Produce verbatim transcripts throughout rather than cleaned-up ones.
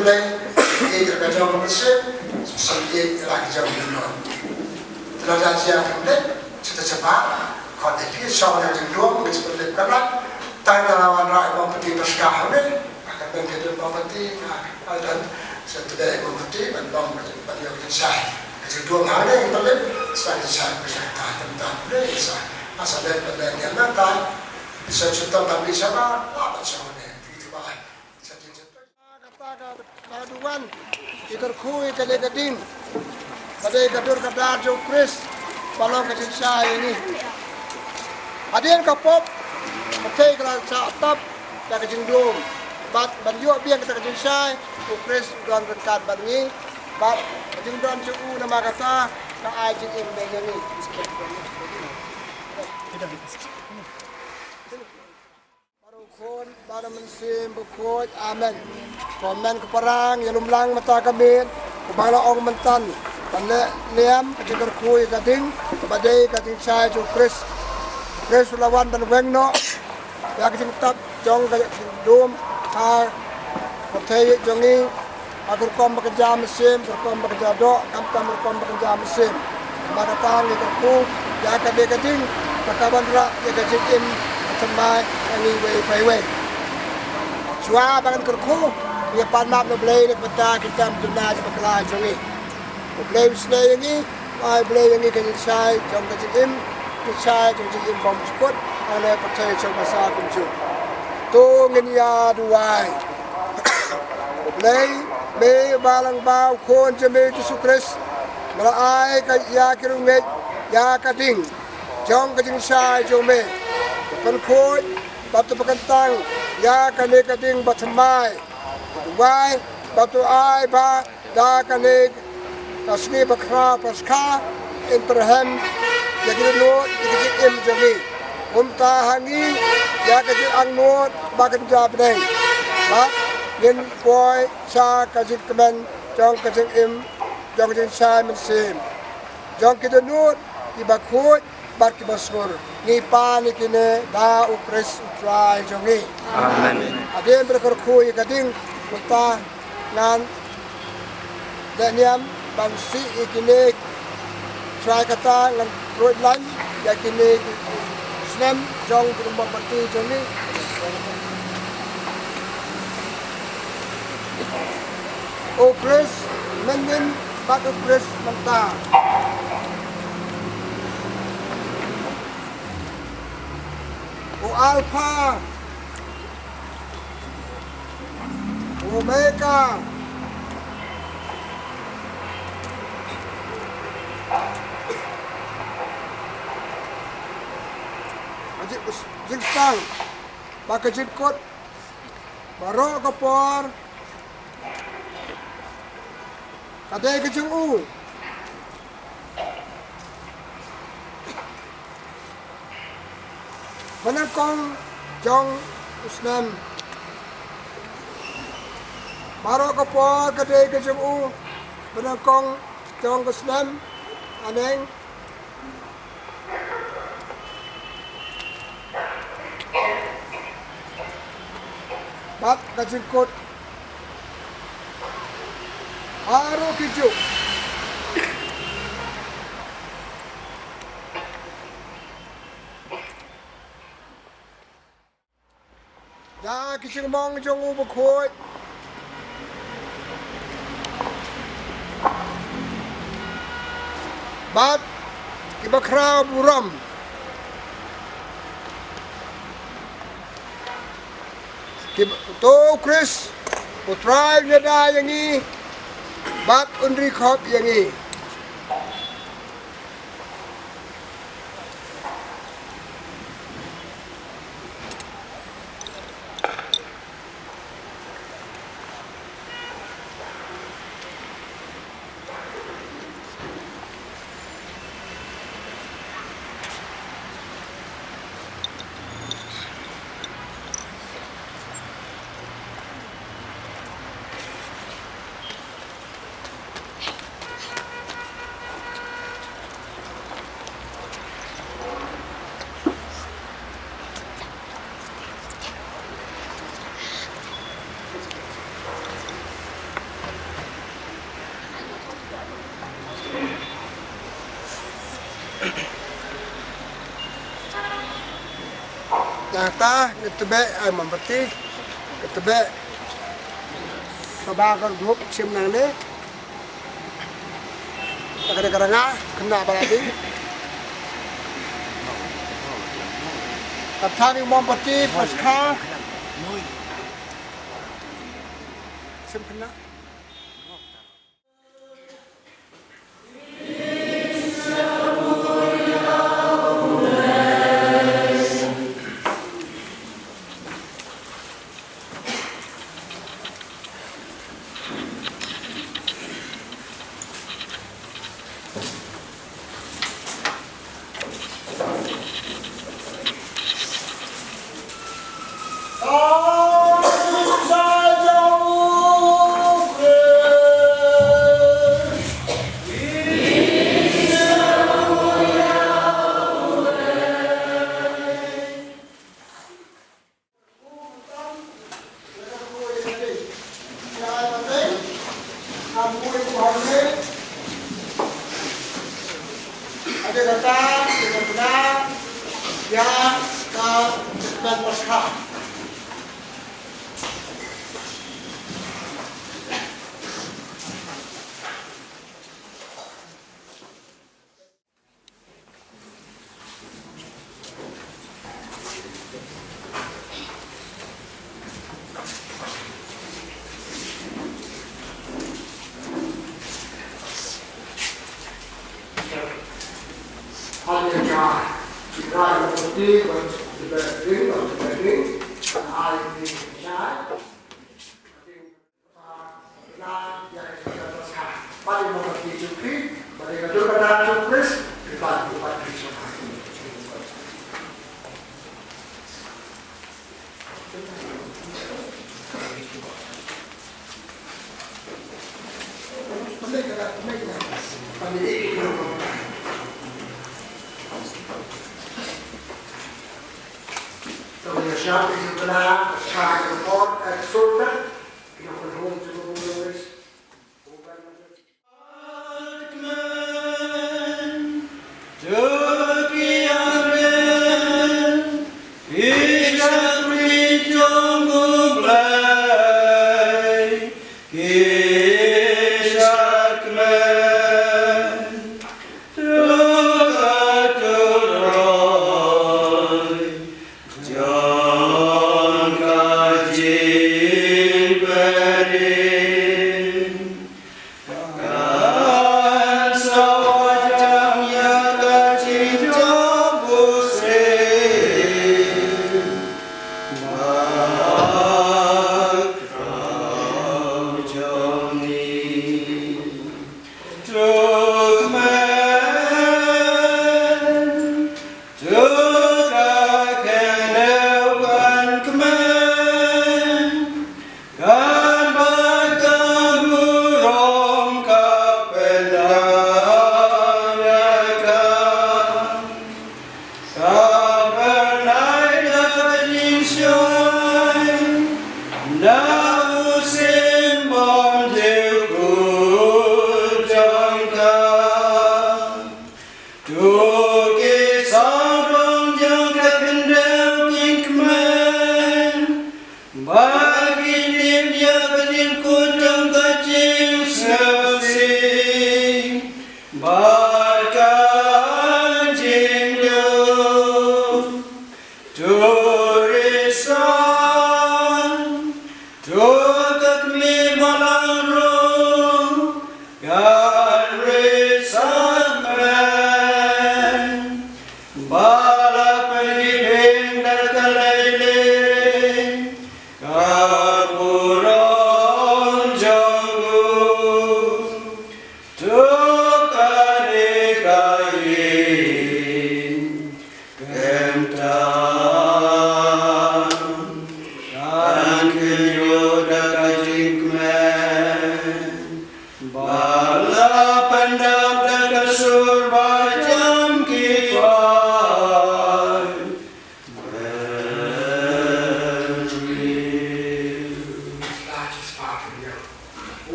Blei, ïeit ïa ka jong ka mynsiem, sngewsih ïa la ka jong ka dohnud. Te lada jia kane, shisha shisha, khot ïa phi, shong ha ka jingduwai, ka jingpynlip ka lait, tang ynda la wanrah ïa u mombati Paskah hangne, ka kyrmen phi don mombati, ka, ka don, sa te ïa u mombati, ban long, ban ïoh ka jingshai. Ka jingduwai hangne, ka pynlip, sa ka jingshai, ka jingshai, ta, ta, ta, ta, sa, sa leit, ban leit, ïa na ta, sa shitom, ban leit, sa ba, la, ban shong hangne, phi te ba, sa jingshai. Kata ka, ka duwan, ki kyrkhu ïa kane ka ding. Ka dei ka dur ka dar jong u Khrist, ba long ka jingshai ïa ngi. Hadien ka pop, ka pyrthei ka la shah tap ïa ka jingdum. Bad ban ïoh biang kata ka jingshai, u Khrist u don ryngkat bad ngi. Bad ka jingdon jong u namar kata, ka ai jingim ïa ngi. Baroh Khun, baroh Mynsiem Bakhuid. Amen. Ko hynmen ko para, ïalum lang mynta ka miet, kumba nga la ong mynta. Ban leh niam ka jingkyrkhu ïa ka ding, kaba dei ka jingshai jong u Khrist. U Khrist u la wan ban weng noh ïa ka jingtap jong ka jingdum ha ka pyrthei jong ngi. Ha ka rukom ba kynja mynsiem, ka rukom ba kynja doh, khamtam ka rukom ba kynja mynsiem. Namar kata ngi kyrkhu ïa kane ka ding, ba kan wanrah ïa ka jingim bathymmai ïa ngi iwei pa iwei. Shuwa ba ngan kyrkhu, ngi pan map na U Blei na ka bynta ki kam jong na jong bakla jong ngi. U Blei un isynei ïa ngi, ai Blei ïa ngi ka jingshai jong ka jingim, jingshai jong ka jingim bymjukut, ha kane ka pyrthei shong basa kumjuh. To ngin ïa duwai. U Blei, me uba lang bha, u Khun jong me Jisu Khrist, me la ai ka ïa ki riewngeit ïa ka ding jong ka jingshai jong me. To pynkhuid bad to pynkyntang ïa kane ka ding bathymmai. Duwai bad to ai ba da kane ka sngi bakhraw Paskha, yn pyrhem ïa ki dohnud ïa ka jingim jong ngi. Kumta ha ngi ïa ka jingangnud ba kynja bneng. Bad ngin poi sha ka jingkmen jong ka jingim, jong ka jingshai mynsiem, jong ki dohnud kiba khuid bad kiba sngur. Ngi pan ïa kine da u Khrist u Trai jong ngi. Amen. Hadien ba la kyrkhu ïa ka ding, kumta ngan leh niam ban sih ïa kine. Shuwa kata ngan ruid lain ïa kine ki snem jong ki mombati jong ngi. U Khrist mynnin bad u Khrist mynta. U Alpha, u Omega. Ka jing, jingsdang bad ka jingkut baroh ka por ka dei ka jong u. Ba nyngkong jong u snem, baroh ka por ka dei ka jong u. Ba nyngkong jong ka snem, haneng bad ka jingkut baroh ki juk. Ïa ki jingmong jong u bakhuid bad ki bakhraw burom. Ki, to u Khrist u Trai un ïada ïa ngi bad un ri khop ïa ngi. Ïa kata, ngi tbeh, ai, mombati, ngi tbeh, kaba ka dhup shim nangne, ka dei ka ranga, khynnah ba la ding. Kata ni mombati, paskha, shim khynnah.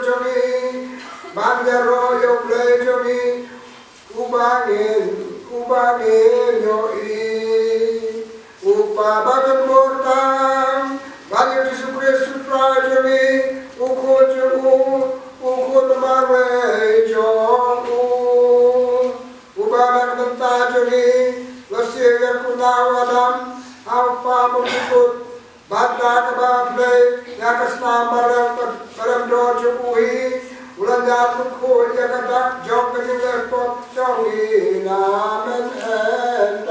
jong ngi, ban ïaroh ïa U Blei jong ngi, uba ngin, uba ngin ïohi. U Kpa badonbor tam, bad ïa U Jisu Khrist U Trai jong ngi, U Khun jong u, U Khun marwei jong u, uba na ka bynta jong ngi la siew ïa ka kmie u Adam ha u kpa mawkut, bad da kaba pynleit ïa ka snam barim, barim dor jong u hi, u la ñiad lyngkhuh ïa ka dak jong ka jingleh pop jong ngi na mynhyndai.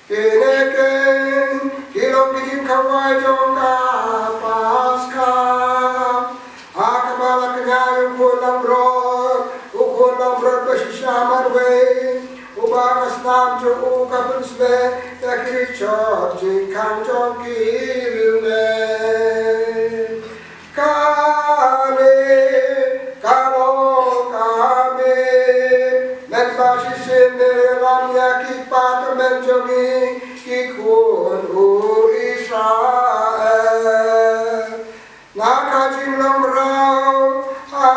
Kine ki long ki jingkhawai jong ka Paskha, ha kaba la kñia ïa U Khun langbrot, U Khun langbrot ba shisha marwei, uba ka snam jong u ka pynshlei ïa ki rijot jingkhang jong ki riewniam. Kane ka long ka miet mynba shisien ne ïalam ïa ki kpa tymmen jong ngi, ki khun u Israel. Na ka jinglong mraw ha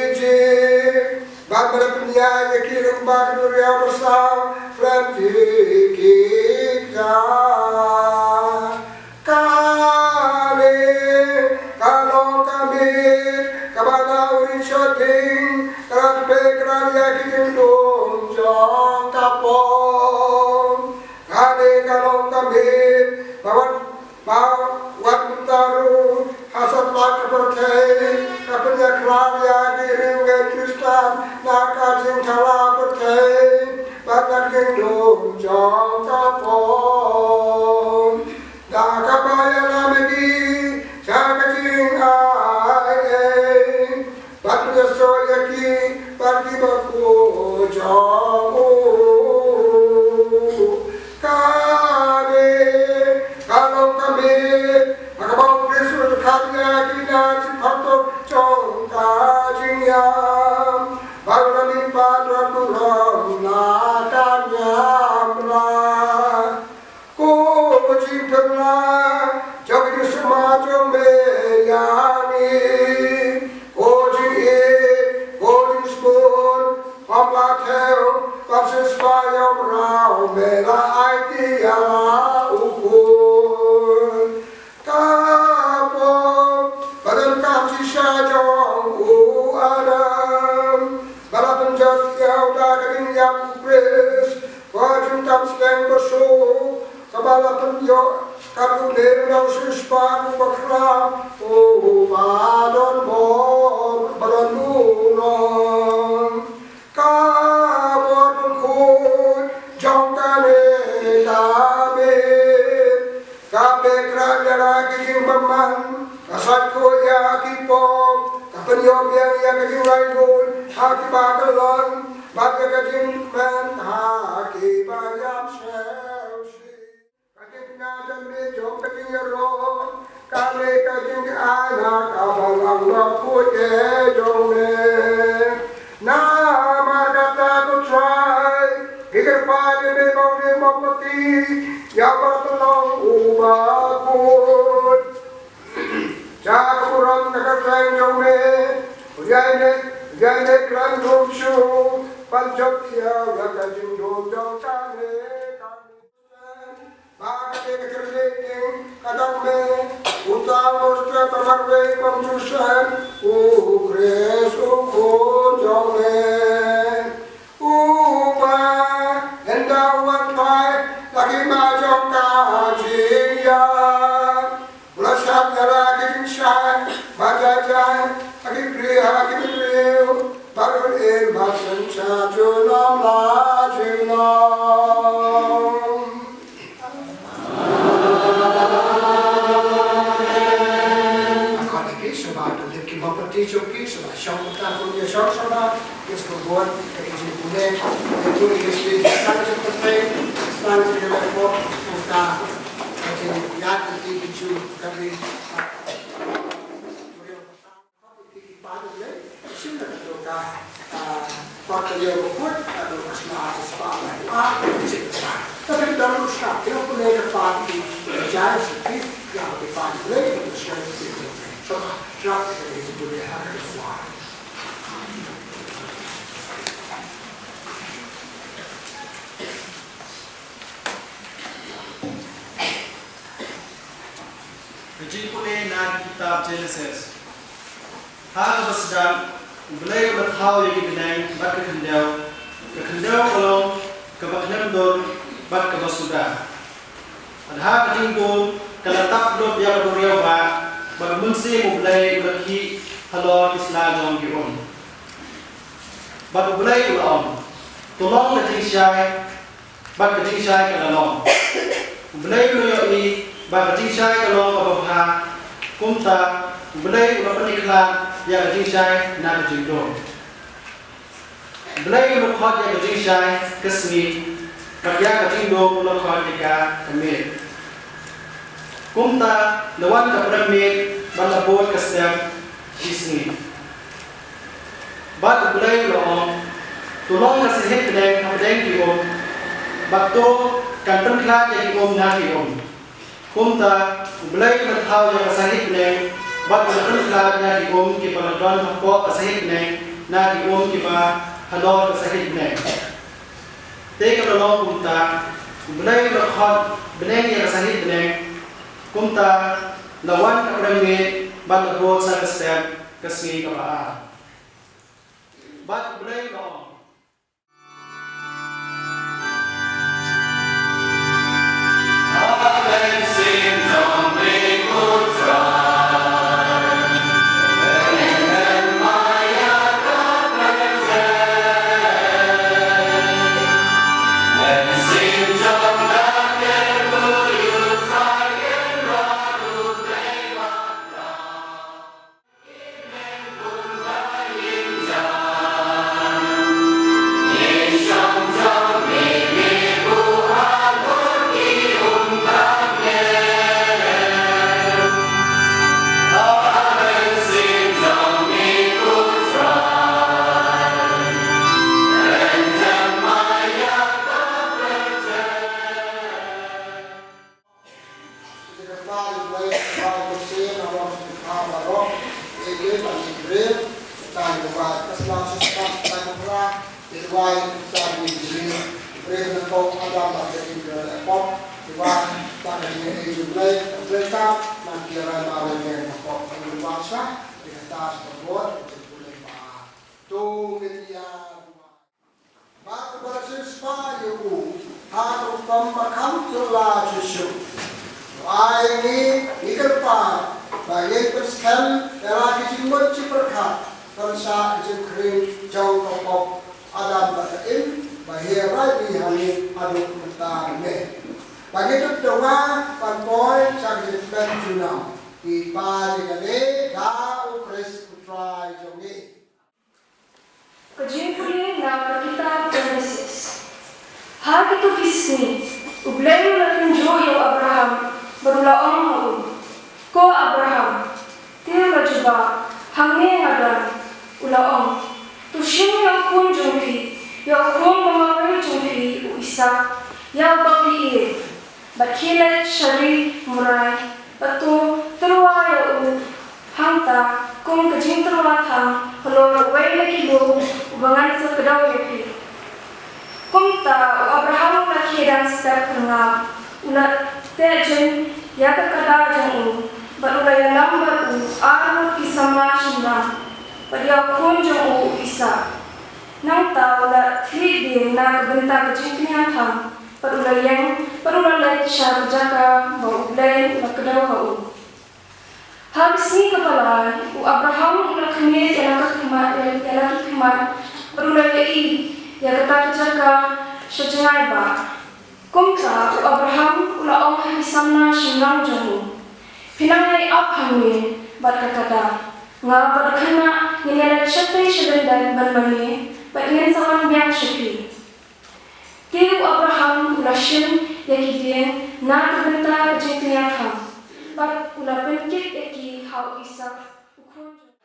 Ijipt, bad ba la pynïaid ïa ki lyngba ka duriaw basaw khlem jingkit kjat. Kane ka long ka miet kaba na u ri shading ka la tpei krat ïa ki jingdum jong ka pop. Kane ka long ka miet ba wat, ba wat mynta ruh ha satlak ka pyrthei ka pynïakhlad ïa ki riewngeit Khristan na ka jingthala pyrthei bad na ka jingdum jong ka pop. Da kaba ïalam ïa ki sha ka jingai ei, bad pynïasoh ïa ki bad ki bakhuid jong u. Kane ka long ka miet ha kaba U Khrist u la khot ïa ki na ka jingpynthut jong ka jingïap, bad u la mihpat bad u long na ka niam rah. Ko jingpynlah jong ka jingsma jong me ïa ngi, ko jingïeit, ko jingsbun, ym la thew, bad shisha ïa u mraw me la aiti ïa la u Khun. Ka pop ba donkam shisha jong u Adam ba la pynjot ïa u da ka jingïap U Khrist, ka jingtam sleng ba suk kaba la pynïoh kat u Nongsiewspah uba khraw, uba don bor, uba don burom. Ka bor pynkhuid jong kane ka miet ka pynkreh ïa la ki jingbymman, ka sait khuid ïa ki pop, ka pynïoh biang ïa ka jinglaitluid ha kiba kyllon bad ïa ka jingkmen ha kiba ïap sngewsih. Ka jingkñia janmiet jong ka jingïaroh, kane ka jingaiñ na ka balang bakhuid jong me. Namar kata ko Trai, ngi kyrpad ïa me ba un ïoh mawpati ïa uba la pynlong uba khuid. Sha ka burom ka kyrteng jong me, un ïaineh, un ïaineh khlem dum shuh, ban jop ïa ka jingdum jong kane ka miet. Ba ka dei ka kyrleng ïing ka dang me, uta u Mynsiem Bakhuid marwei kum u Joseph, U Khrist u Khun jong me. Uba ynda u wan phai na ka hima jong ka jingïap, u la shad ïa la ki jingshai ba jai jai ha ki briew ha ki bynriew, bad un im bad synshar junom la junom. Nga khot ïa phi shuwa ban lip ki baptis jong phi, shuwa ban shong kumta kum ïa shong shuwa ban ïa sngewbha ïa ka jingpule ïa ka jingpule. Tang jingpule, tang jingpule kumta ka jingïaid lynti ki Jiw ka ri. Ka jingpule na ka kitab Genesis. Ha kaba sdang, U Blei u la thaw ïa ki bneng bad ka khyndew, ka khyndew ka long kaba khlem dur bad kaba suda. Bad ha ka jingdum ka la tap lut ïa ka duriaw bah, bad U Mynsiem U Blei u la khih halor ki sla jong ki um. Bad U Blei u la ong, to long ka jingshai, bad ka jingshai ka la long. U Blei u la ïohi ba ka jingshai ka long kaba bha, kumta U Blei u la pynïakhlad ïa ka jingshai na ka jingdum. U Blei u la khot ïa ka jingshai ka sngi, bad ïa ka jingdum u la khot ïa ka ka miet. Kumta la wan ka prem miet bad la bud ka step shisngi. Bad U Blei u la ong, to long ka sahit bneng hapdeng ki um, bad to kan pynkhlad ïa ki um na ki um. Kumta U Blei u la thaw ïa ka sahit bneng bad u la pynkhlad ïa ki um kiba la don hapoh ka sahit bneng na ki um kiba halor ka sahit bneng. Te ka la long kumta, U Blei u la khot bneng ïa ka sahit bneng. Kumta la wan ka prem miet bad la bud sa ka step ka sngi kaba ar. Bad U Blei u la ong, Bad u la sngewsih ïa u ha ka rukom ba kham phylla shuh shuh. To ai ngi, ngi kyrpad, ba ngin pynskhem ïa la ki jingmut jingpyrkhat, pynshah ka jingkhring jong ka pop Adam bad ka Im, ba hi rai bha ha ngi haduh mynta ne. Ba ngin dup dawa ban poi sha ka jingpynjunom. Ngi pan ïa kane da U Khrist U Trai jong ngi. Ka jingpule na ka kitab Genesis. Ha kito ki sngi, U Blei u la kynjoh ïa u Abraham, bad u la ong ha u, ko Abraham, te u la jubab, hangne nga don. U la ong, to shim ïa u khun jong phi, ïa u khun ba marwei jong phi u Isaak, ïa uba phi ïeit, bad khie leit sha ri Morai, bad to tyrwa ïa u hangta kum ka jingtyrwa thang halor uwei na ki lum uba ngan sa kdew ïa phi. Kumta u Abraham u la khie dang step pyrngap, u la teh jin ïa ka kada jong u, bad u la ïalam bad u arngut ki samla shynrang, bad ïa u khun jong u u Isaak. Nangta u la thied dien na ka bynta ka jingkñia thang, bad u la ïeng, bad u la leit sha ka jaka ba U Blei u la kdew ha u. Ha ka sngi kaba lai, u Abraham u la khmih ïa la ka khmat, ïa, ïa la ki khmat, bad u la ïohi ïa kata ka jaka sha jngai bah. Kumta u Abraham u la ong ha ki samla shynrang jong u, phin nang ïai ap hangne bad ka kada. Nga bad u khynnah ngin ïaleit shatei sha lyndet ban mane, bad ngin sa wan biang sha phi. Te u Abraham u la shim ïa ki dieng na ka bynta ka jingkñia thang, bad u la pynkit ïa ki ha u Isaak u khun jong u.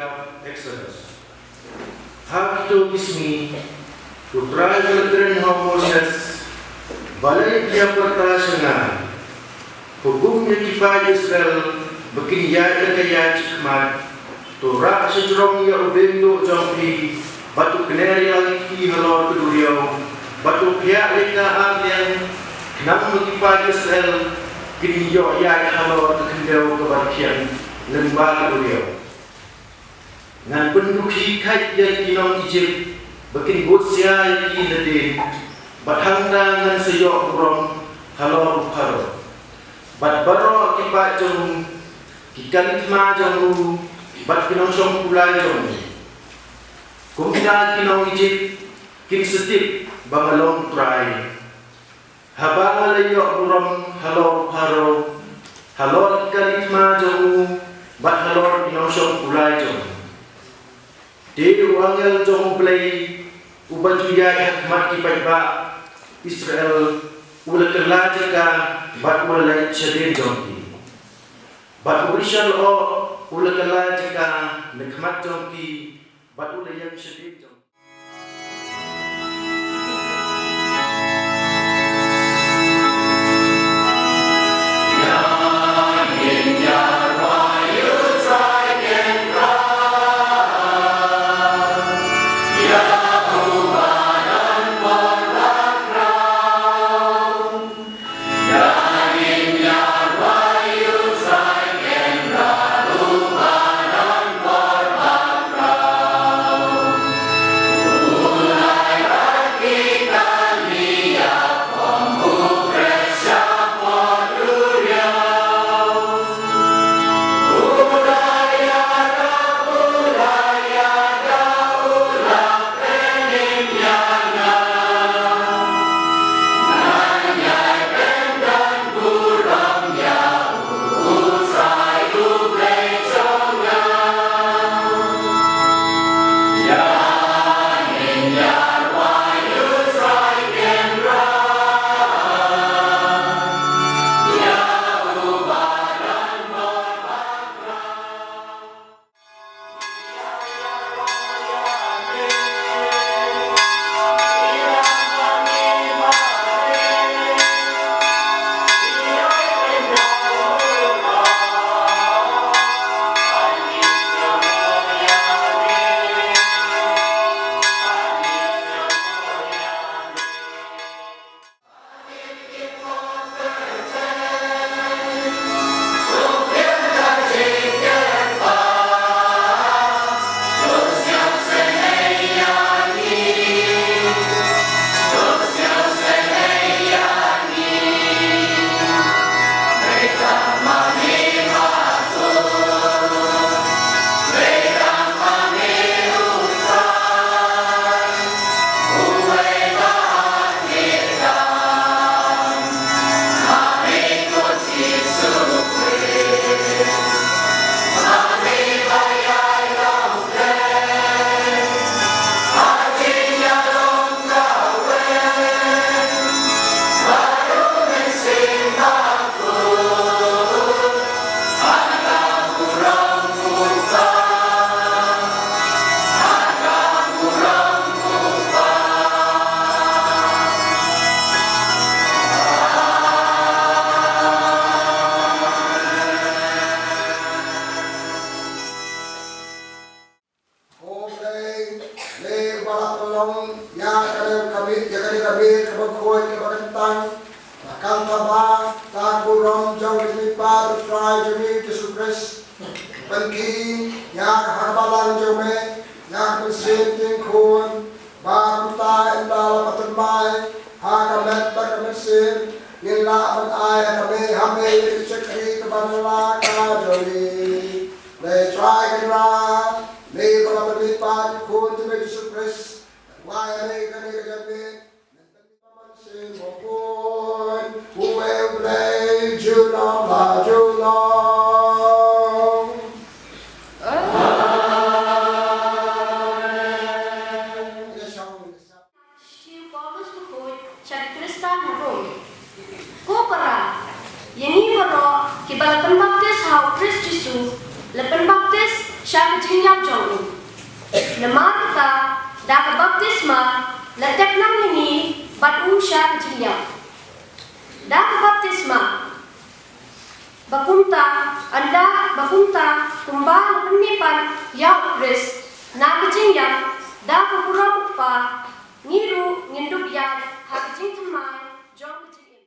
Exodus. Ha kito ki sngi, U Trai u la kren ha u Moses, ba la ïapyrta sha nga, hukum ïa ki paid Israel ba kin ïaid la ka ïaid shakhmat. To rah shajrong ïa u dieng duh jong phi, bad to kner ïa la ki kti halor ka duriaw, bad to phiah leit na ar liang, khnang ba ki paid Israel kin ïoh ïaid halor ka khyndew kaba dkhot lyngba ka duriaw. Ngan pynduh khie ïa ki nong Ijipt ba kin bud sia ïa ki nadien, bad hangta ngan sa ïoh burom halor u Pharaoh, bad baroh ki paid jong u, ki kali thma jong u, bad ki nongshong pulai jong u. Kumta ki nong Ijipt kin sa tip ba nga long U Trai, haba nga la ïoh burom halor u Pharaoh, halor ki kali thma jong u, bad halor ki nongshong pulai jong u. Te u angel jong U Blei, uba ju ïaid ha khmat ki paidbah Israel, u la kylla jaka, bad u la leit shadien jong ki. Bad u Rishon Lyoh u la kylla jaka na khmat jong ki, bad u la ïeng shadien jong ki. Ko Blei, me uba la pynlong ïa kane ka miet, ïa kane ka miet kaba khuid kaba kyntang, ba kan thaba da ka burom jong U Trai jong ngi Jisu Khrist. Pynkhih ïa ka ha ka balang jong me, ïa ka mynsiem tyngkhun, ba kumta ynda la pateng mai ha ka met bad ka mynsiem, ngin lah ban ai ïa ka me ha me ïa ka shakri kaba na la ka jong ngi. Lei Trai Kynrad, me ba la pynmih paid ki khun jong me Jisu Khrist, wai ïa me kane ka jingmih. Mynsiem Bakhuid, uwei U Blei junom la junom. Amen. Shithi u Paulus Bakhuid sha ki Khristan ha Rom. Ko para, ïa ngi baroh kiba la pynbaptis ha U Khrist Jisu, la pynbaptis sha ka jingïap jong u. Namar kata, da ka baptisma la tep lang ïa ngi bad u sha ka jingïap. Da ka baptisma, ba kumta, ynda ba kumta, kumba ngi pynmih pat ïa u Khrist na ka jingïap da ka burom u Kpa, ngi ruh ngin dup ïaid ha ka jingthymmai jong ka jingim.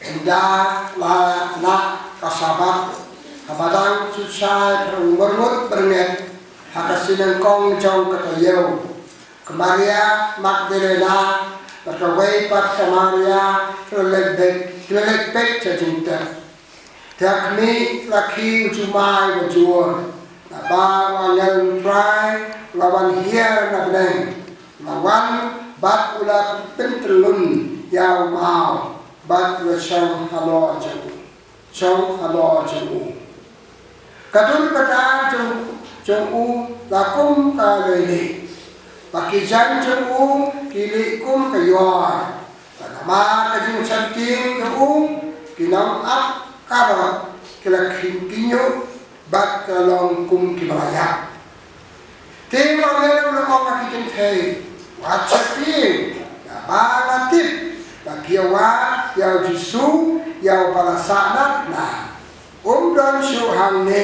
Ynda la lah ka Sabbath, haba dang shu shai pyrshah myrmut byrngem ha ka sien nyngkong jong ka taïew, ka Maria Magdalena bad kawei pat ka Maria ki la leit beit, ki la leit beit sha jingtep. Te ha khmih, la khie u jumai bajur, naba u angel u Trai u la wan hiar na bneng, u la wan bad u la pyntyllun ïa u maw, bad u la shong halor jong u, shong halor jong u. Ka dur ka dar jong, jong u la kum ka loilieh, bad ki jaiñ jong u ki lieh kum ka ïor. Bad namar ka jingsheptieng jong u, ki nongap karod ki la kheiñ kynñuh bad ki la long kum kiba la ïap. Te u angel u la ong ha ki kynthei, wat sheptieng, naba nga tip ba phi ïawad ïa u Jisu, ïa uba la sahnarphna. Um don shuh hangne,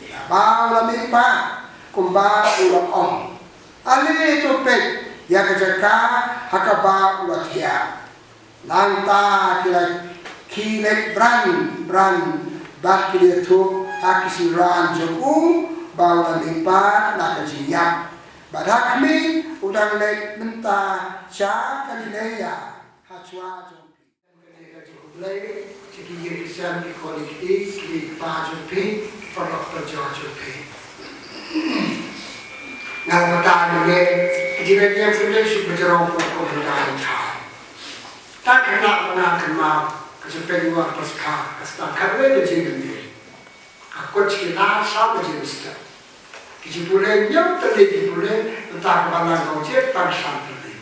naba u la mihpat kumba u la ong. Ale to peit ïa ka jaka ha kaba u la thiah. Nangta ki la khie leit bran bran bad ki la ïathuh ha ki synran jong u ba u la mihpat na ka jingïap. Bad ha khmih, u dang leit mynta sha Galilea, ha shuwa jong phi. Kane ka jingkhublei sha ki ïing ki sem, ki khun ki kti, ki kpa jong phi, ki paralok parajor jong phi. Nga la batai mynne, ka jingïaid niam ka dei shu ba jrong kum ka myndai thaw. Tang kane ba nga kynmaw, ka jingpynïaid Paskha ka sdang khatwei baje mynmiet. Ka kut shi kynta, saw baje mynstep. Ki jingpule ñiew tylli ki jingpule, mynta ka balang ka jied tang san tylli.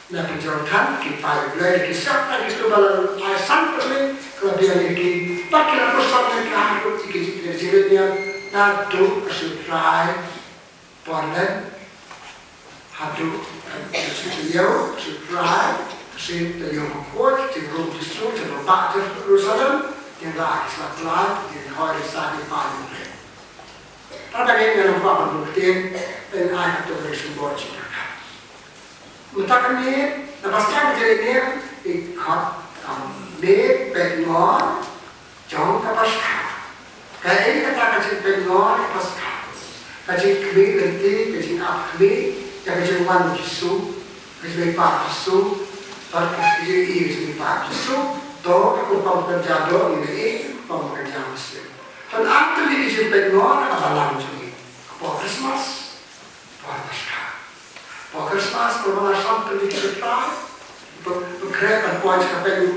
Na pynjrong than ki paid Blei, ki siap na ki stu balang ai san tylli, ka la biang ïa ki, bad ki la pyrshang ïa ki haduh ki jingïaid niam, naduh ka sngi Trai Por leh haduh ka sngi taïew, ka sngi Trai, ka sngi taïew bakhuid, jingrung Jisu, jingrung ba Jerusalem, jingrah ki sla Blei, jinghoi sa ki paid Blei. Tang ba ngi nang ba ba ktien, pyn ai ka tu ka symbol jingkyrkhu. Mynta ka miet, na Paskha ka jingïaid niam, i khot, um, miet pynngor jong ka Paskha. Kaei kata ka jingpynngor ka Paskha? Ka jingkhmih lynti, ka jingap khmih ïa ka jingwan u Jisu, ka jingmihpat u Jisu, bad ka jingïohi ka jingmihpat u Jisu. To ka kyrpang kynja doh ngi ïohi ka kyrpang kynja mynsiem. Hynrei ar tylli ki jingpynngor ha balang jong ngi. Ka por Krismas, por Paskha. Por Krismas, por ba la shong tylli ki jingpynngor. Pynkhreh ban poi sha ka pynïaid,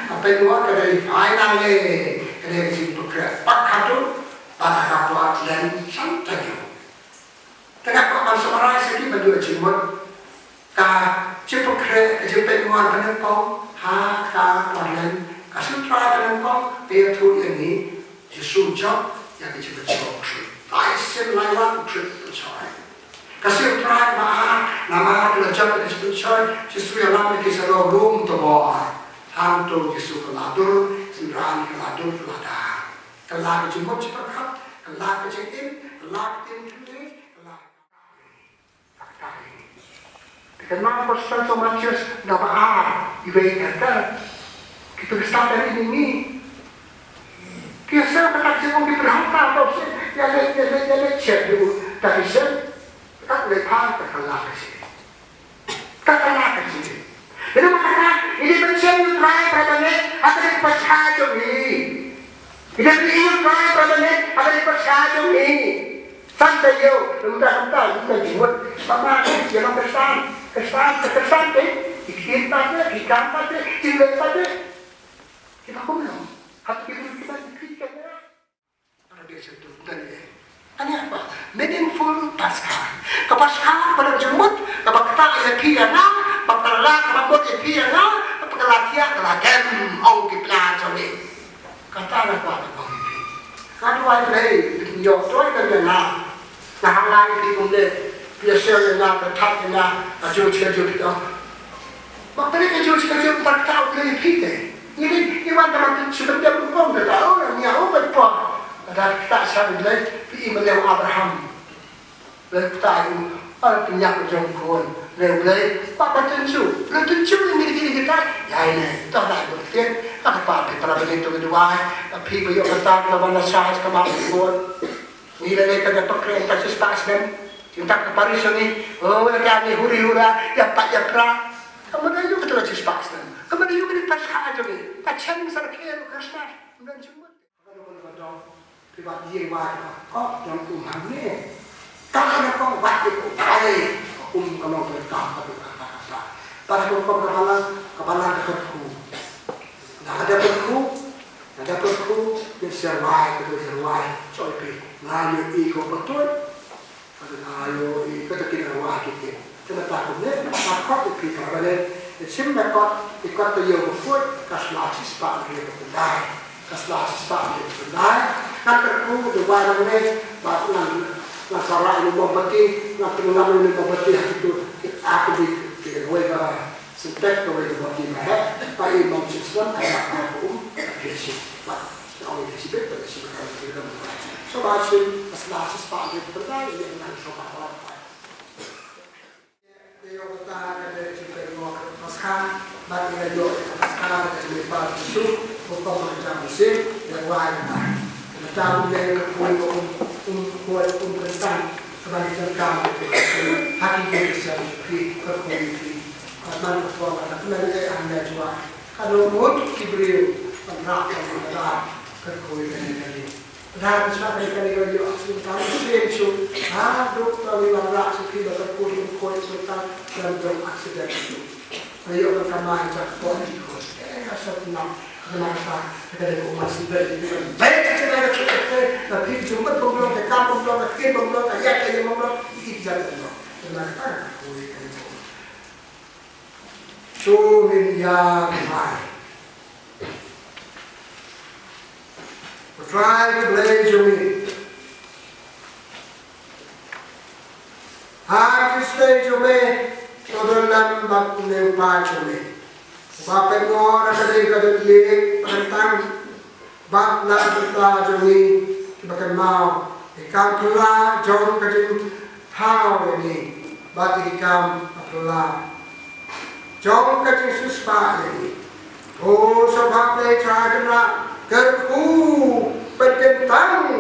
ka pynïaid ka dei final, ka dei ka jingpynkhreh pat haduh ba ka por len san taïew. Te nga kwah ban summarize ïa ki ban ïoh jingmut. Ka jingpynkhreh, ka jingpynïaid ba nyngkong ha ka por len, ka Jisu Trai ba nyngkong ka ïathuh ïa ngi, Jisu jop ïa ka jingpynshoi. Lai sien lai wan u Trai pynshoi. Ka Jisu Trai ba ar, namar ka la jop ïa ka jingpynshoi, Jisu ïalam ïa ki sha rum to bor. Hangto Jisu ka la dur, Jisu ïalam ka la dur, ka la dar. Ka la ka jingmut jingpyrkhat, ka la ka jingim, ka la ka jingim, ka la Te ka nang ko sa to Matius na ba a iwei ka ka. Kita bisa dari ini ni. Kita sa ka tak jengong di berhata atau si ya le ya le ya le cek dulu. Tapi sen tak le pa tak kala ka si. Tak kala ka si. Ini maka ini mencen Trai berapa ni? Apa yang percaya tu ni? Ida phi ïoh Trai ba nyngkong, haba ïoh Trai jong ngi. San taïew, mynta mynta mynta jingmut. Ba ma ïa long Khristan, Khristan, Khristan te. Ki ktien pat te, ki kam pat te, ki leh pat te. Kiba kumno? Haba ki briew kiba ki ktien. Para bangeit sha tu mynta ne. Ani apa? Meaningful Paskha. Ka Paskha ba long jingmut, kaba ktah ïa phi ïa nga, ba ka la kaba mut ïa phi ïa nga, ba ka la thiah ka la dem, ong ki para jong ngi. Kata nga kwah ban ong ïa phi. Nga duwai Blei, phin ïoh duwai ka ïa nga. Nga hap ïa phi kumne, phi ïa share ïa nga, phi ïa thap ïa nga, ka jong ka jong phi ong. Bad phi ka jong ka jong phi ta ka ong ïa phi te. Ngi dei, ngi wan ka man shi ban dem rukom ka ta ong, ngi ong ban pom. Ka ta ka ta sha Blei, phi i ma lei Abraham. Lei kata u, al pynïap jong khun. Lei Blei, ba ba tynjuh. Lei tynjuh ni ni kita. Ïa ine, to na u tiet. Ka pa phi para bani tu duwai. Ka phi ba ïoh kata ka ban la shah ka ma khun. Ni lei lei ka da pakre ka sis pa snem. Cinta ka pari soni. Oh, ka ni huri hura, ïa pa ïa pra. Ka ma da ïoh kata sis pa snem. Ka ma da ïoh ka ni Paskha jong ni. Ka chen sa ka Christmas. Ngan jumut. Phi wat ïing wat ko dong um hangne. Ka ka dong wat ïa ko ai. Um ka long phi ka ka ka ka ka. Para ko ko ka balang ka balang ka kyrkhu. Na ka da kyrkhu. Na da kyrkhu. Ïa syrwai ka syrwai. Choi phi. Nga ïa i ko patut. Ka dei aïu i kata ki nang wah ki tip. Te mynta kumne, ka kot i phi ka bale, i sim na kot, i kot ka ïew ka put, ka sla shispah hynriew ka pyndai. Ka sla shispah hynriew ka pyndai. Ngan kyrkhu, ka dei wai nangne, bad ngan, ngan sa rah ïa u mombati, ngan pynlam ïa u mombati ha kitu, ki ak ki, ki roi ba. Syntek kawei ka boti ba heh, ba i mong shisnem, ka ïa ka um, ka phi shi. Ba, ka ong ka shi bit, ka shi bit, ka shi bit. So ba shin, ka sla shispah hynriew ka pyndai, ïa ngan shu ba ba. Ïa ka ta ka dei ka jingpynïoh Paskha, ba ïa ka ïoh ka Paskha, ka jingpynïoh Jisu, ba ka ma jam shin, ïa wai ka. Ka ta um ïa ka pun, um, um, um, um, ka ta, ka ba ïa ka, ha ki ïa ka sha ki, ka pun ki. Ka man ka pun, ka ta, ka man ïa ka, ïa ka jua. Ka long mut ki briew, ka rah, ka rah, ka koi, ka ni, ka ni. Dang sa ka ka ka ïoh aksi ka sien shu. Ha duk ka ni la ra su ki la ka ku ni ko su ta dan dong accident. Ka ïoh ka mai jak ko ni ko. Eh, ka sat na. Ka na sa ka ka ko ma si ba ni ba. Ba ka ka ka ka ka. Na phi ju mat bong bong ka ka bong bong ka kin bong bong ka ya ka ya bong bong. Ki ki ja bong bong. Ka na ka ka ko ni ko. Shu ngin ïa mai. Ko Trai ko Blei jong ngi. Ha ki state jong me, to don lam bad ne u pa jong me. Ba pynngor ka dei ka dei liek, pynthang. Bad na ka bynta jong ngi kiba kynmaw ïa ka kam phylla jong ka jingthaw ïa ngi bad ïa ka kam phylla jong ka jingsiewspah ïa ngi. Ko Sngewbha Blei Trai Kynrad, kyrkhu pynkyntang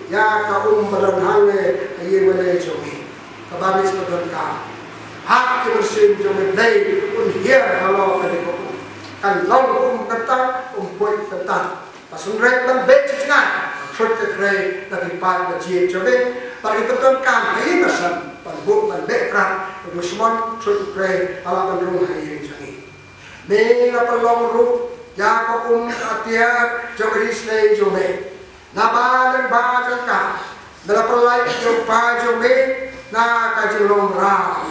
ïa ka um ba don hangne ha ïing mane jong ngi kaba ngi sngewdon ka. Ha ka mynsiem jong ngi Blei un hiar halor kane ka um. Kan long um kyntang, um poi kyntang. Ba sngewbha ban beh jingïaid, thut ka krei na ki paid ba jied jong ngi, ba ki pyndonkam ha ïing ha sem, ban buh ban beh prah, ba u Smon thut u krei, ba la ban rung ha ïing jong ngi. Me la pynlong ruh ïa ka um ka atiar jong ka jingisynei jong me. Naba lyngba jong ka me la pynlait ïa u kpa jong me na ka jinglong mraw.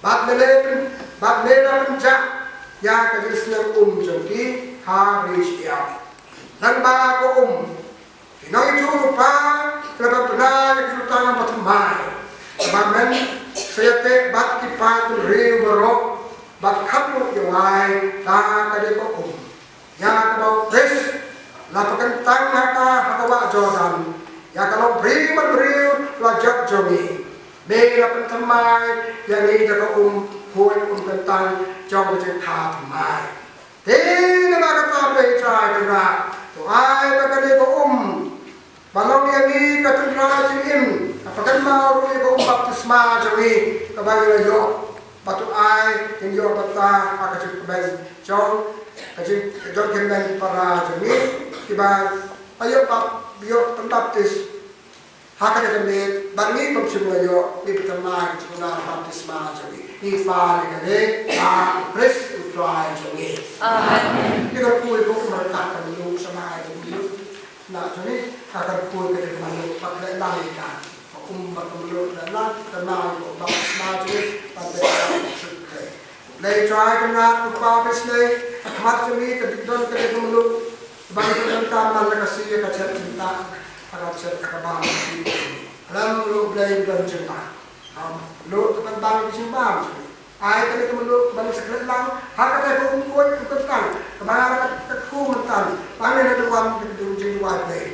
Bad me la pyn, bad me la pynjah ïa ka jingsneng um jong ki ha ri shyiap. Lyngba ka um ki nongïathuhlypa ki la pynbna ïa ka jutang bathymmai. Ba men sa ïateh bad ki paid bynriew baroh bad kham ruh ïawai da ka dei ka um. Ïa kaba u Khrist la pynkyntang ha ka, ha ka wah Jordan, ïa ka longbriew bad briew la jot jong ngi. Me la pynthymmai ïa ngi da ka um khuid um kyntang jong ka jingkha thymmai. Te namar kata Blei Trai Kynrad, to ai ba kane ka um ba long ïa ngi ka tynrai jingim, ka pynkynmaw ruh ïa ka um baptisma jong ngi kaba ngi la ïoh. Ba to ai ngin ïoh bynta ha ka jingkmen jong, ka jing, ka jong kynmen para jong ngi kiba la ïoh bap, ïoh pynbaptis ha kane ka miet, bad ngi bym shym la ïoh, ngi pynthymmai ka jingkuna baptisma jong ngi. Ngi pan ïa kane ha u Khrist u Trai jong ngi. Amen. Ngi kyrkhu ïa ka um ryngkat ka mluh, sa ma ïa ka mluh na jong ngi, ka kyrkhu ïa ka mluh, bad leh lang ïa ka um bad ka mluh, leh lang, pynthymmai ïa ka um baptisma jong ngi, bad leh lang ïa ka Blei Trai Kynrad, u Kpa ba isynei, ha khmat jong ngi ka dei don ka dei ka mluh ba ngi don ka man la ka shi ïa ka jingtah, ha ka jingtah ka ban. Lem ruh Blei don jingtah. Ka mluh ka ban ban ka jingbam jong ngi. Ai kane ka mluh ba ngi sa klet lang ha kata ka um khuid um kyntang kaba nga la kyrkhu mynta. Ba ngi la duwan ka jingduwai Blei.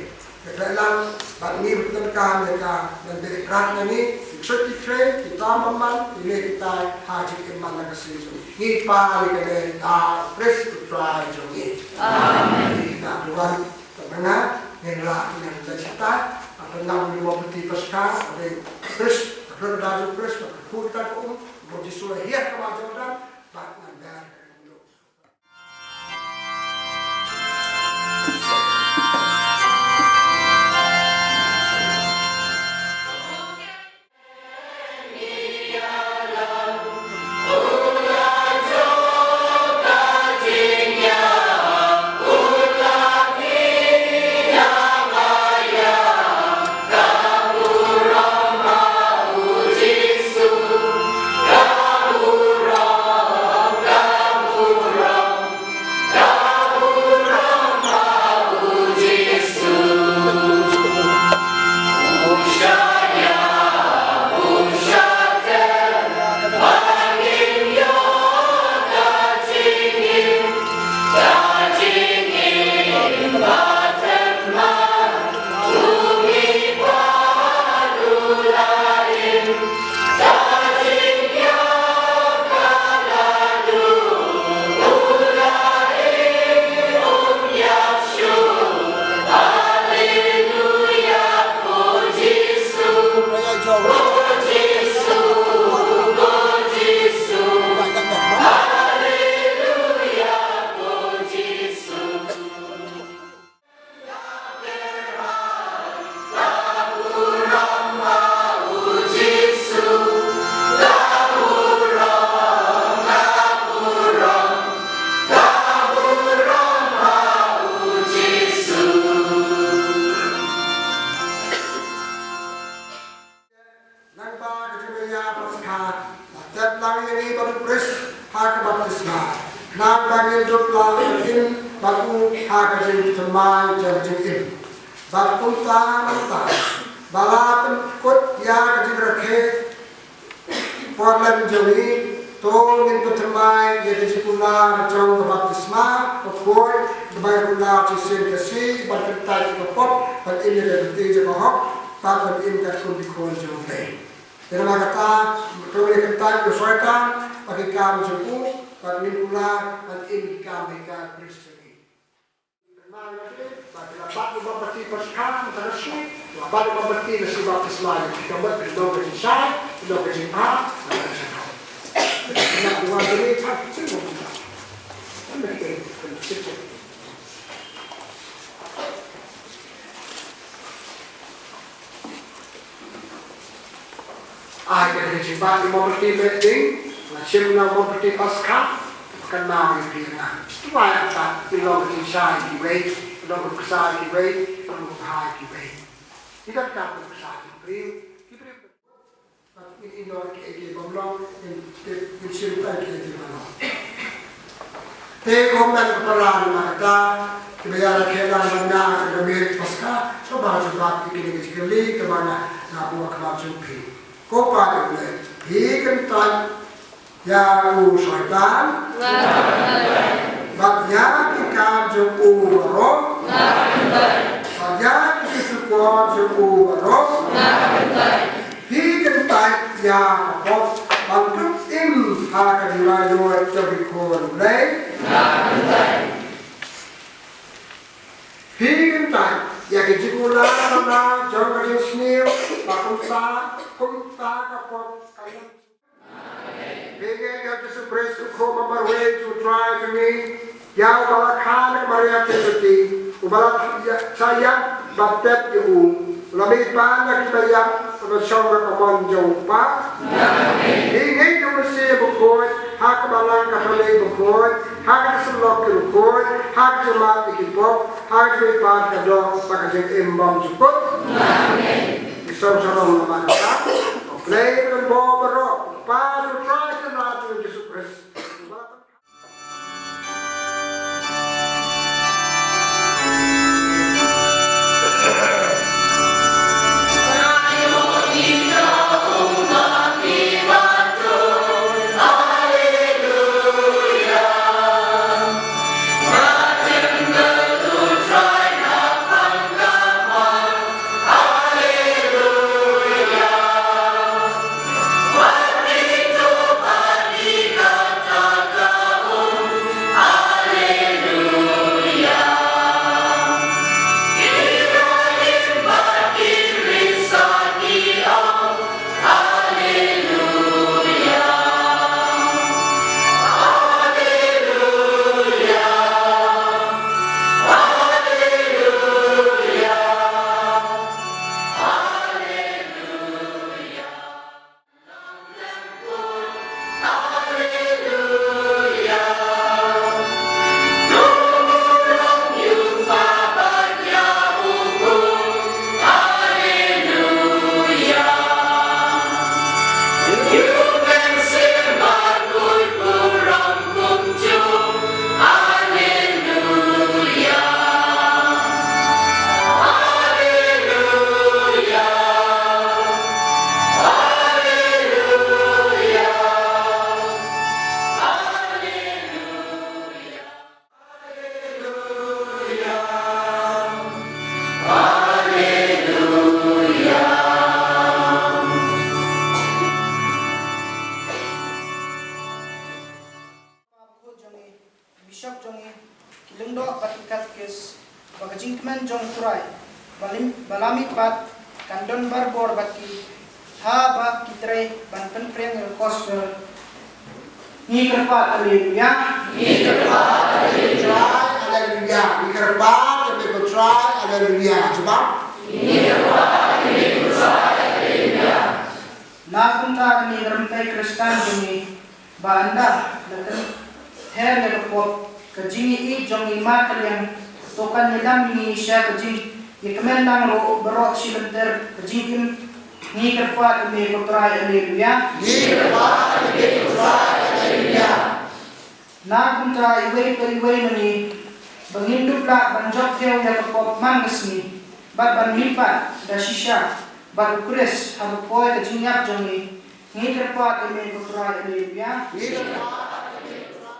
Ka klet lang bad ngi bad donkam ïa ka, ban beh brat na ngi, ki ksuid ki khrei, ki bam bymman, ki leh ki tai ha jingim man la ka sngi jong ngi. Ngi pan ïa kane da u Khrist u Trai jong ngi. Amen. Ngi na duwan ka bnga ngin lah ngin leit shatai, ka bnga ngi mo pynti Paskha, ka dei Khrist, ka bnga jong Khrist, ka kyrkhu kita ka um, mo Jisu la hiar ka wah Jordan, bad ngan ber ka um. Nangta ka jingmaya Paskha la tep lang ïa ngi bad u Khrist ha ka baptisma. Nangta ngin dup lah ban im bad u ha ka jingthymmai jong ka jingim. Bad kumta nangta ba la pynkut ïa ka jingrakhe por lem jong ngi, to ngin pynthymmai ïa ka jingkular jong ka baptisma bakhuid, kaba ngi kular shisien ka sngi ban kyntait ïa ka pop, ban im ïa ka lynti jong ka hok, bad ban im katkum ki khun jong U Blei. Te namar kata, to ngin kyntait ïa u Soitan bad ki kam jong u, bad ngin kular ban im ki kam ba hikai Khrist jong ngi. Kynmaw ïa kane, ba ki la bat u bapti Paskha mynta ka sngi, ki la bat u bapti na shi baptisma, ki kam bad ki long ka jingshai, ki long ka jingpang, na ka jingpang. Kynmaw ïa kane, pang, sing baptisma. Ai ka dei ka jingbat ïa u mombati Mehding, nga shim na u mombati Paskha. Kynmaw ïa phi ïa nga. Trai ap pat, ngi long ka jingshai kiwei, ngi long ka jingshai kiwei, ngi long ka jingshai kiwei. Ngi donkam ka jingshai ki briew, ki briew. Bad ngin ïoh kiei kiei bym long, ngin, ngin, ngin shim tang kiei kiei ba long. Te kumta ko para, namar kata kiba ïakhun lang bad nga ha ka miet Paskha, sngewbha sngewbha ïa kine ki jingkylli kiba nga, nga buh ha khmat jong phi. Ko Pa jong U Blei, phi kyntait ïa u Soitan bad ïa ki kam jong u baroh bad ïa ki jingpynïaid jong u baroh. Phi kyntait ïa ka pop ban pynim ha ka jinglaitluid jong ki khun U Blei. Phi kyntait ïa ka jingkular jong ka jingsniew ba kumta, kumta ka pop kan Phi ngeit ïa U Jisu Khrist, u khun marwei jong U Trai jong ngi, ïa uba la kha na ka Maria Theisotti, uba la ïa, shah ïap bad tep ïa u, u la mihpat na kiba ïap, u la shong ha ka mon jong U Kpa. Phi ngeit ïa U Messiah bakhuid, ha ka balang Katholik bakhuid, ha ka syllok ki bakhuid, ha ka jingmap ïa ki pop, ha ka jingmihpat ka doh bad ka jingim bymjukut. Ngi sngewsarong namar kata. Ko Blei ba don bor baroh, Kpa jong U Trai Kynrad jong ngi U Jisu Khrist. Bishop jong ngi, ki lyngdoh bad ki katekis, ba ka jingkmen jong U Trai ba lim, ba la mihpat kan don barabor bad ki, haba ki trei ban pynpriang ïa ka gospel. Ngi kyrpad, Alleluia. Ngi kyrpad, Alleluia. Alleluia. Ngi kyrpad, Alleluia. Jubab. Ngi kyrpad, Alleluia. Na kumta, kane ka rympei Khristan jong ngi, ba ynda la kynher ïa ka pop, ka jingïeit jong ngi markylliang, to kan ïadam ïa ngi sha ka jingïakmen lang ruh baroh shi lynter ka jingim. Ngi kyrpad ïa me ko Trai, Alleluia. Ngi kyrpad ïa me ko Trai, Alleluia. Na kumta iwei pa iwei na ngi, ba ngin dup lah ban jop ïa ka pop man ka sngi, bad ban mihpat da shisha bad U Khrist haba poi ka jingïap jong ngi. Ngi kyrpad ïa me ko Trai, Alleluia. Ngi kyrpad ïa me ko Trai.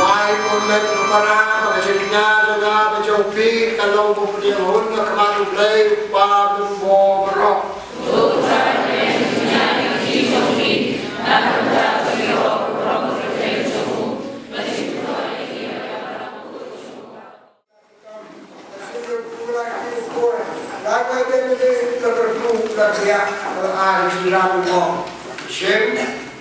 Wai, kumne, kumne, ba ka jingïa jong nga bad jong phi ka long kum u pdiang hun ha khmat U Blei U Kpa bad U Khun baroh. Shem,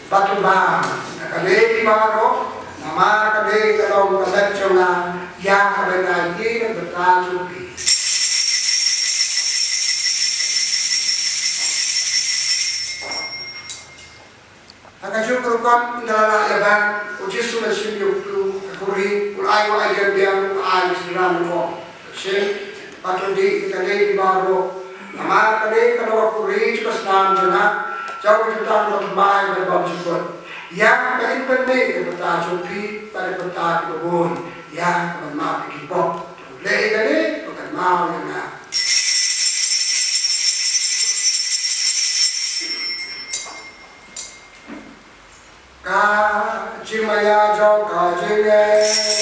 bad u bam na kane baroh, namar kane ka long ka met jong nga, ïa kaba ngi ai ïa ka bynta jong phi. Ha kajuh ka rukom, ynda la lah ïa bam, u Jisu u la shim ïa u klu, ka khuri, u la ai, u la ai ïa u diang, u la ai ïa u diang. Shem, bad u dih ïa kane baroh. Namar kane ka long ka khuri jong ka snam jong nga, jong ka jutang bathymmai bad bymjukut. Ïa kaba in pynmih ïa ka bynta jong phi bad ïa ka bynta kiba bun, ïa ka ban map ïa ki pop. To leh ïa kane, to kynmaw ïa nga. Ka jingmaïa jong ka jingeh.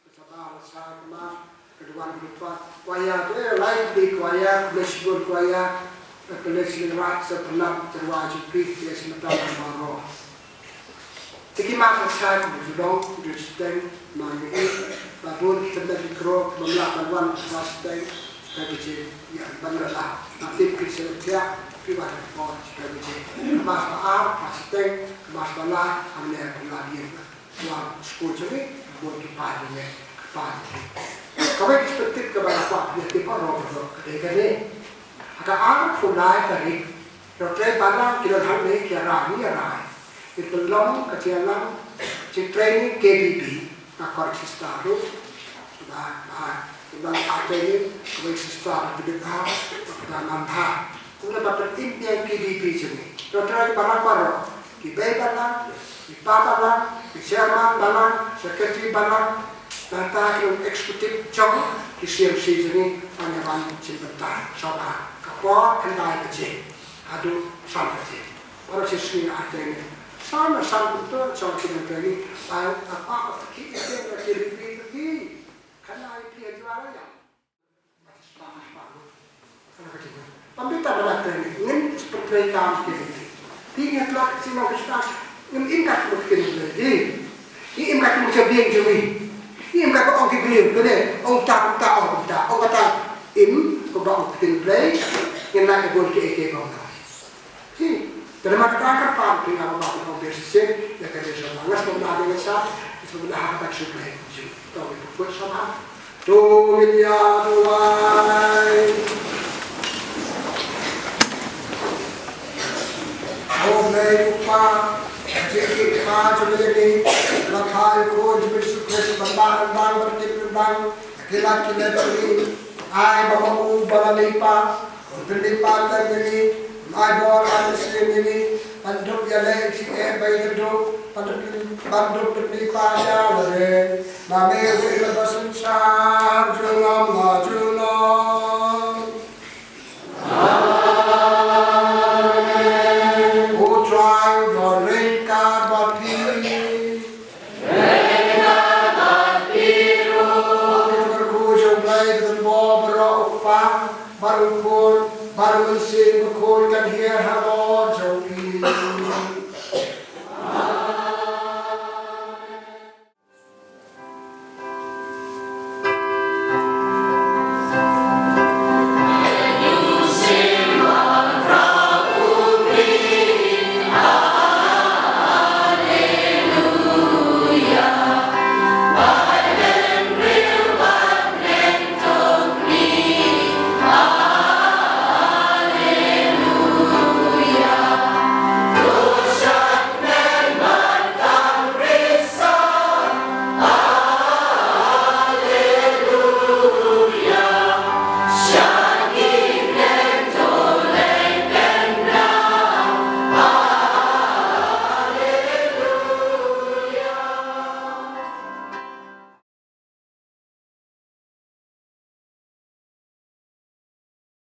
Ka sabha la shai ka mar, ka duwan ka dukpat. Kwaya, eh, lai di kwaya, khublei shibun kwaya, khublei shibun rat, sa pynlap, tyrwa jupi, khublei shibun tam baroh. Te ki mar ka shai, khublei shibun, khublei shiteng, mar ngi, ba bun, tymmen ki kro, ba mlak, ba wan, ba shiteng, ka baje, ïa, ban rala. Ba tip ki shai, ïa, ki wan, ba shiteng baje. Ka mar ba ar, ba shiteng, ka mar ba lai, ka mar ba lai, ïa. Wan skul jong ngi, bun ki paid jong ngi, ki paid jong ngi. Kawei ka perspective kaba nga kwah pynïatip baroh baroh ka dei kane. Ha ka arphew lai tarik, ki roi balang ki don hangne ki ïarai, ïarai. Ki pynlong ka jingïalang, jingtraining K B B, nga kwah sister ruh. Ba, ba, ba, ba, training, kawei sister ba pynlong, ba, ba, ba, ba. Kumno ba pynimbiang K B B jong ngi. Dr. Balang baroh, ki bei balang, ki pa balang, ki chairman balang, secretary balang, nangta ki long executive jong ki C M C jong ngi, ban ïa ban shim bynta, shuwa ka por khyndai baje haduh san baje. Baroh shi sngi nga attend. Sama sam tu, sama kita beri, ah, apa, apa, kita, kita, kita, kita, kita, kita, kita, kita, kita, kita, Pynbitar da la trei ne, ngin pyntrei kam ki ri. Phi ngi tlot ki nong Khristan, ngim im kat mut ki ri. Ngi im kat mut cha biang jong ngi. Ngi im kat ong ki briew, kane, ong ta, ta, ong ta, ong ta, im, ko ba ong ki ri. Ngin na ka bun ki eke kong na. Hi, te ma ka ka pa ki nga ba ko be se ya ka de sa ma ngas ko na de sa, so na ha ka su play ju. To ni ko sa ma. To ni ya duai. O Blei u Kpa, jingkyrpad jong ngi, la phai ko jong Jisu Khrist ban ba ban ban ban tip ban ban, ki lad ki lad jong ngi, ai ba ma u ba la lei pa, un pynlei pa kan jong ngi, un ai bor ai sien jong ngi, ban dup ïaleh jingeh ba ïa dup, ban dup ban dup pynlei pa ïa lade, ba me u ïa ba synshar junom la junom. U Trai u don ryngkat bad phi. Ka kyrkhu jong U Blei ka don bor baroh, U Kpa bad U Khun bad U Mynsiem Bakhuid kan hiar halor jong phi.